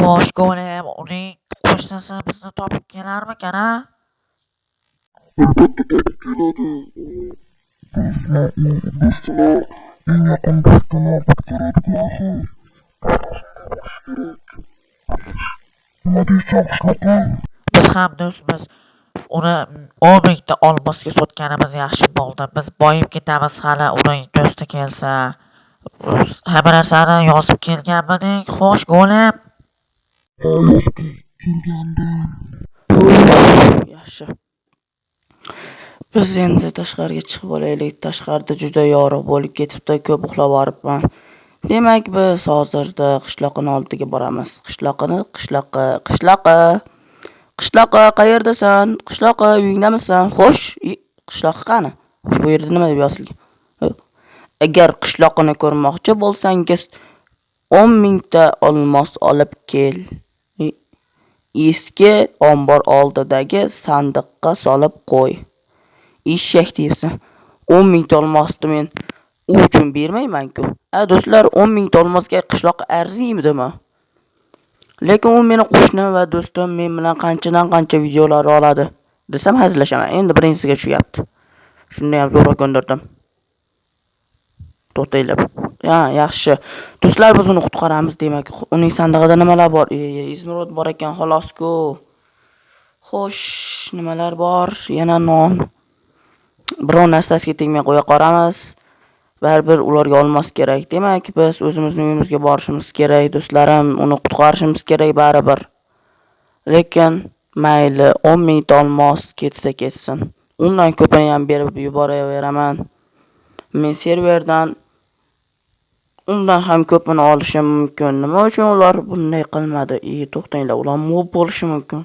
Xo'sh, golem, uning qo'shnisi bizni topib kelarmikan, a? Albatta topib keladi. U bizni, u do'stini, eng yaqin do'stini qutqaradi-ku axir. Bizda shunday bo'lishi kerak. Nima deysan, qishloqi? Biz ham do'stmiz. Uni 10 mingta olmosga sotganimiz yaxshi bo'ldi. Biz boyib ketamiz hali uning do'sti kelsa. Hamma narsani yozib kelganmiding? Xo'sh, golem. Ha, yozib kelgandim. Yaxshi. Biz endi tashqariga chiqib olaylik. Tashqarida juda yorug' bo'lib ketibdi, ko'p uxlab yuboribman. Demak, biz hozirda qishloqini oldiga boramiz. Qishloqini, qishloqi, qishloqi. Qishloqi, qayerdasan? Qishloqi, uyingdamisan? Xo'sh, qishloqi qani? Xo'sh, bu yerda nima deb yozilgan? Agar qishloqini ko'rmoqchi bo'lsangiz, 10 mingta olmos olib kel. Eski ombor oldidagi sandiqqa solib qo'y. Eshak deyapsan. 10 mingta olmosni men u uchun bermayman-ku. A do'stlar, 10 mingta olmosga qishloq arziymidimi? Lekin u meni qo'shnim va do'stim, men bilan qanchadan qancha videolar oladi desam hazillashaman. Endi birinchisiga tushyapti. Shunda ham zo'rg'a ko'ndirdim. To'xtanglar. Ha, yaxshi. Do'stlar, biz uni qutqaramiz demak. Uning sandig'ida nimalar bor? Изумруд bor ekan, xolos-ku. Xo'sh, nimalar bor? Yana non. Biror narsasiga tegmay qo'ya qolamiz. Baribir ularga olmos kerak. Demak, biz o'zimizning uyimizga borishimiz kerak, do'stlarim, uni qutqarishimiz kerak baribir. Lekin mayli, 10 mingta olmos ketsa ketsin. Undan ko'pini ham berib yuboraveraman. Men serverdan undan ham ko'pini olishim mumkin. Nima uchun ular bunday qilmadi? To'xtanglar, ular mob bo'lishi mumkin.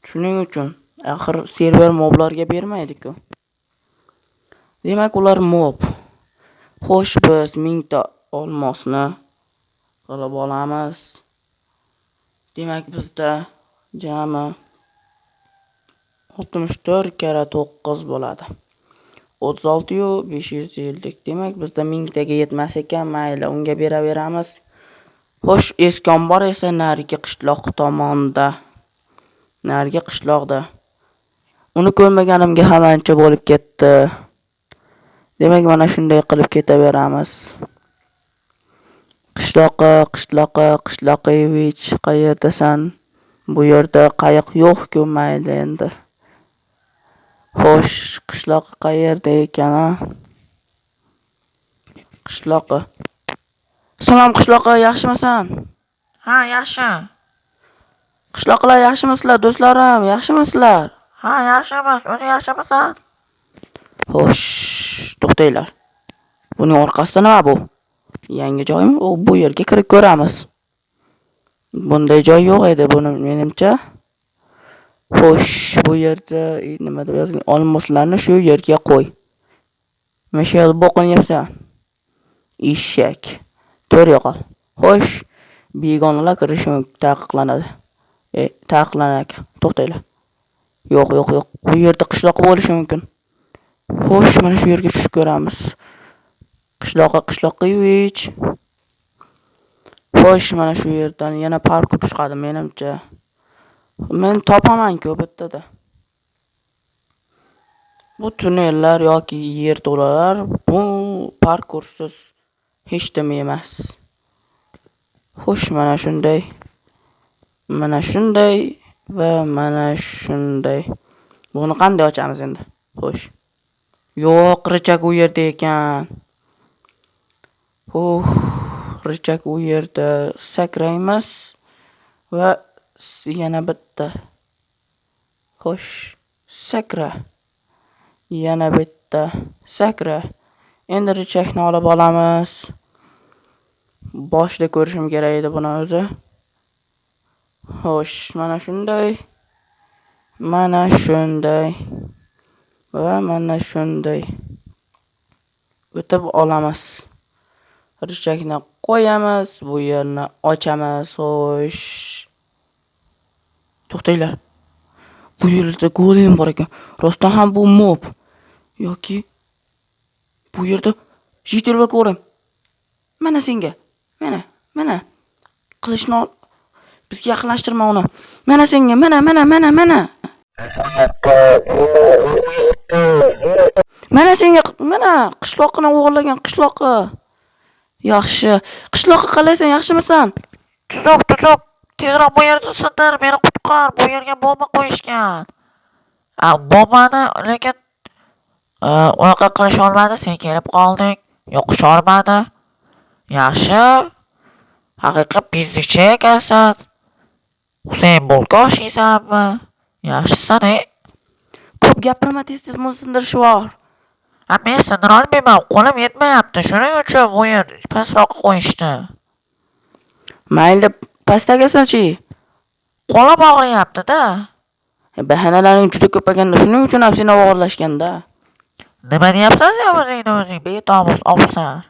Shuning uchun axir server moblarga bermaydi-ku. Demak, ular mob. Xo'sh, biz 1000 ta olmosni qilib olamiz. Demak, bizda jami 64 karra 9 bo'ladi. 36 yu 550. Demak, bizda mingtaga yetmas ekan, mayli, unga beraveramiz. Xo'sh, eski ombor esa narigi qishloq tomonda. Narigi qishloqda. Uni ko'rmaganimga ham ancha bo'lib ketdi. Demak, mana shunday qilib ketaveramiz. Qishloqi, qishloqi, qishloqevich, qayerdasan? Bu yerda qayiq yo'q-ku, mayli endi. Xo'sh, qishloqi qayerda ekan, a? Qishloqi. Salom, qishloqi, yaxshimisan? Ha, yaxshi. Qishloqilar, yaxshimisizlar, do'stlarim, yaxshimisizlar? Ha, yaxshimiz. O'zing yaxshimisan? Xo'sh, to'xtanglar. Buning orqasida nima bu? Yangi joymi? U bu yerga kirib ko'ramiz. Bunday joy yo'q edi buni menimcha. Xo'sh, bu yerda nima deb yozilgan? Olmoslarni shu yerga qo'y. Mana shu yerda bo'qini yebsan. Eshak. To'g'ri yo'qol. Xo'sh, begonalar kirishi taqiqlanadi. Taqiqlanar ekan. To'xtanglar. Yo'q, yo'q, yo'q. Bu yerda qishloq bo'lishi mumkin. Xo'sh, mana shu yerga tushib ko'ramiz. Qishloqqa, qishloqevich. Xo'sh, mana shu yerdan yana parkur chiqadi menimcha. Men topaman-ku bittada. Bu tunnellar yoki yerto'lalar bu parkursiz hech dim emas. Xo'sh, mana shunday. Mana shunday va mana shunday. Buni qanday ochamiz endi? Xo'sh. Yo'q, рычаг u yerda ekan. Uh, рычаг u yerda. Sakraymiz va yana bitta. Xo'sh, sakra. Yana bitta sakra. Endi рычаг ni olib olamiz. Boshida ko'rishim kerak edi buni o'zi. Xo'sh, mana shunday. Mana shunday. Va mana shunday. O'tib olamiz. Рычаг ni qo'yamiz, bu yerni ochamiz. Xo'sh. To'xtanglar. Bu yerda golem bor ekan. Rostdan ham bu mob yoki bu yerda житель va golem. Mana senga. Mana, mana. Qilichni ol. Bizga yaqinlashtirma uni. Mana senga, mana, mana, mana, mana. Mana senga, mana qishloqini o'g'irlagan qishloqi. Yaxshi. Qishloqi qalaysan, yaxshimisan? Tuzuk, tuzuk. Tezroq bu yerni sindir, meni qutqar. Bu yerga bomba qo'yishgan. A, bombani lekin unaqa qilisholmadi, sen kelib qolding. Yoqisholmadi. Yaxshi. Haqiqiy fizikchi ekansan. Husayn Boltga o'xshaysanmi? Yaxshisan, ey. Ko'p gapirma, tez-tez buni sindirishib yubor. Ha, men sindira olmayman, qo'lim yetmayapti. Shuning uchun bu yer pastroqqa qo'yishdi. Mayli, pastdagisin-chi. Qo'lim og'riyapti-da. Bahanalaring juda ko'p ekanda, shuning uchun ham seni o'g'irlashgan-da. Nima deyapsan sen o'zingni o'zing, betomus ovsar?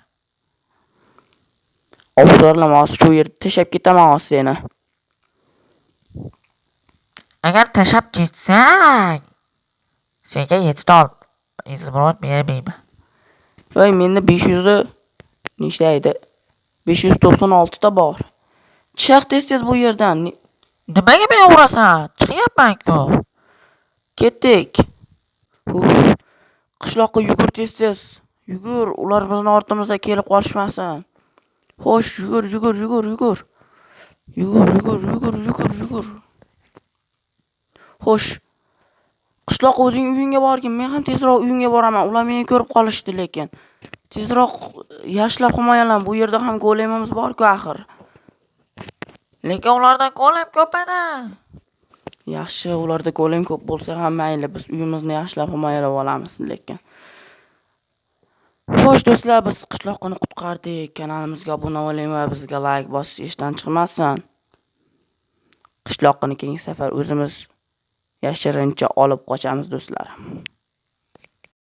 Ovsarlama, hozir shu yerda tashlab ketaman hozir seni. Agar tashlab ketsang, senga 7 ta izmrod bermayman. Voy, menda 500 nechta edi? 596 ta bor. Chiq tez-tez bu yerdan. Nimaga meni urasan? Chiqyapman-ku. Ketdik. Uf, qishloqqa yugur tez-tez. Yugur, ular bizni ortimizdan kelib qolishmasin. Xo'sh, yugur, yugur, yugur, yugur. Yugur, yugur, yugur, yugur, yugur. Xo'sh. Qishloq o'zing uyingga borgin, men ham tezroq uyimga boraman. Ular meni ko'rib qolishdi lekin. Tezroq yaxshilab himoyalan. Bu yerda ham golemimiz bor-ku axir. Lekin ularda golem ko'p edi. Yaxshi, ularda golem ko'p bo'lsa ham mayli, biz uyimizni yaxshilab himoyalab olamiz lekin. Xo'sh do'stlar, biz qishloqni qutqardik. Kanalimizga obuna bo'ling va bizga like bosish esdan chiqmasin. Qishloqni keyingi safar o'zimiz yashirincha olib qochamiz do'stlar.